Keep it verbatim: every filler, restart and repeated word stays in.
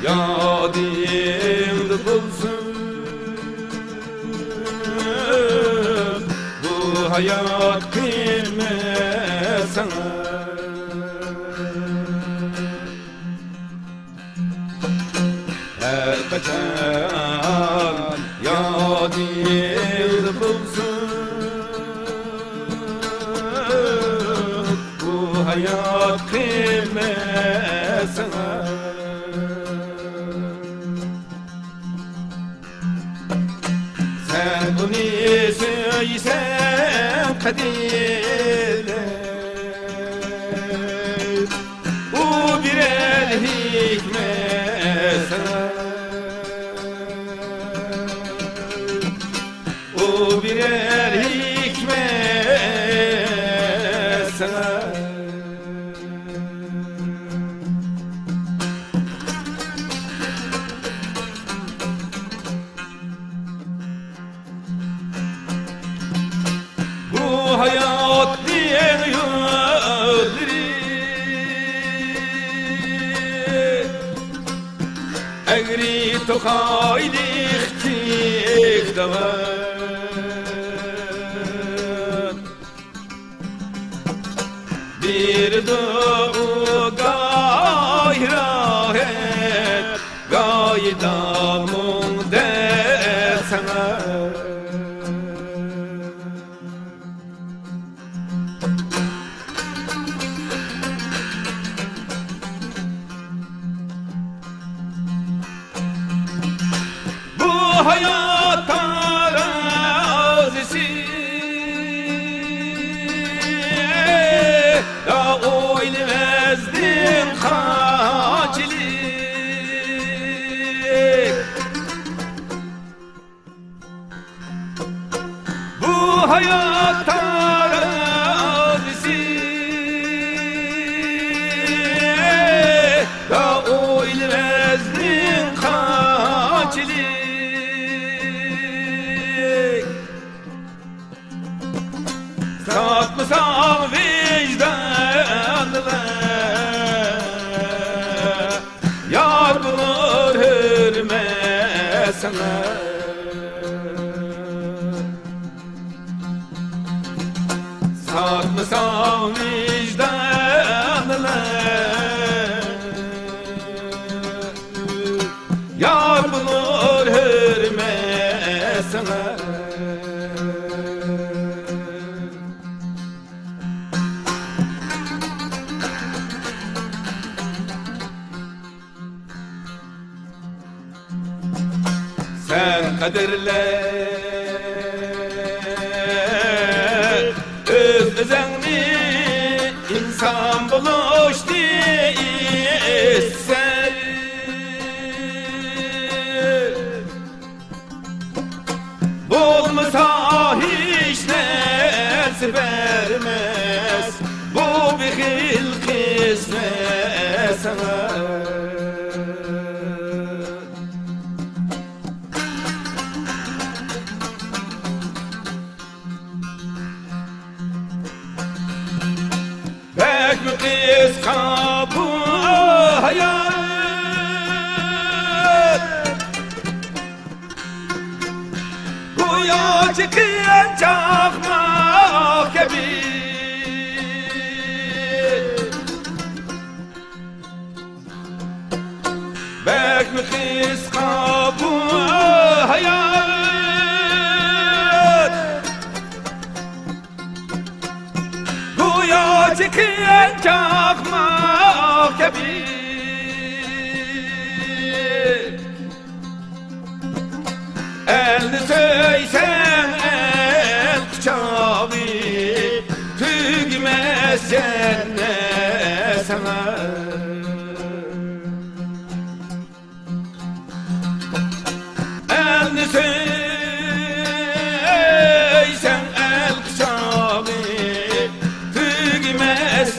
يادىڭدا بولسۇن بۇ ھايات قىممەت ساڭا. ھەر قاچان يادىڭدا بولسۇن بۇ ھايات قىممەت ساڭا. سەن ئۇنى سۆيسەڭ قەدىرلەپ، ئۇ بېرەر ھېكمەت ساڭا. ئۇ بېرەر ھېكمەت ساڭا. بۇ ھاياتنىڭ يوللىرى ئەگرى توقايلىق تىك داۋان. بېرىدۇ ئۇ گاھى راھەت، گاھىدا مۇڭ دەرد ساڭا. بۇ ھايات تارازىسى، يا ئويلىۋەزدىن قانچىلىك. بۇ ھايات تارازىسى، يا ئويلىۋەزدىن قانچىلىك. ساتمىساڭ ۋىجداننى، يار بولۇر ھۆرمەت ساڭا. ساتمىساڭ ۋىجداننى، يار بولۇر ھۆرمەت ساڭا. سەن قەدىرلە ئۆز-ئۆزۈڭنى، ئىنسان بولۇشنى ئىستىسەن. بولمىسا ھېچ نەرسە بەرمەس، بۇ بېخىل قىسمەت ساڭا. بەكمۇ قىسقا بۇ ھايات، گويا چېقىن چاقماق كەبى. بەكمۇ قىسقا بۇ ھايات، گويا چېقىن چاقماق كەبى. ئەلنى سۆيسەڭ ئەل قۇچاقى، تۈگىمەس جەننەت ساڭا. ئەلنى سۆيسەڭ ئەل قۇچاقى، تۈگىمەس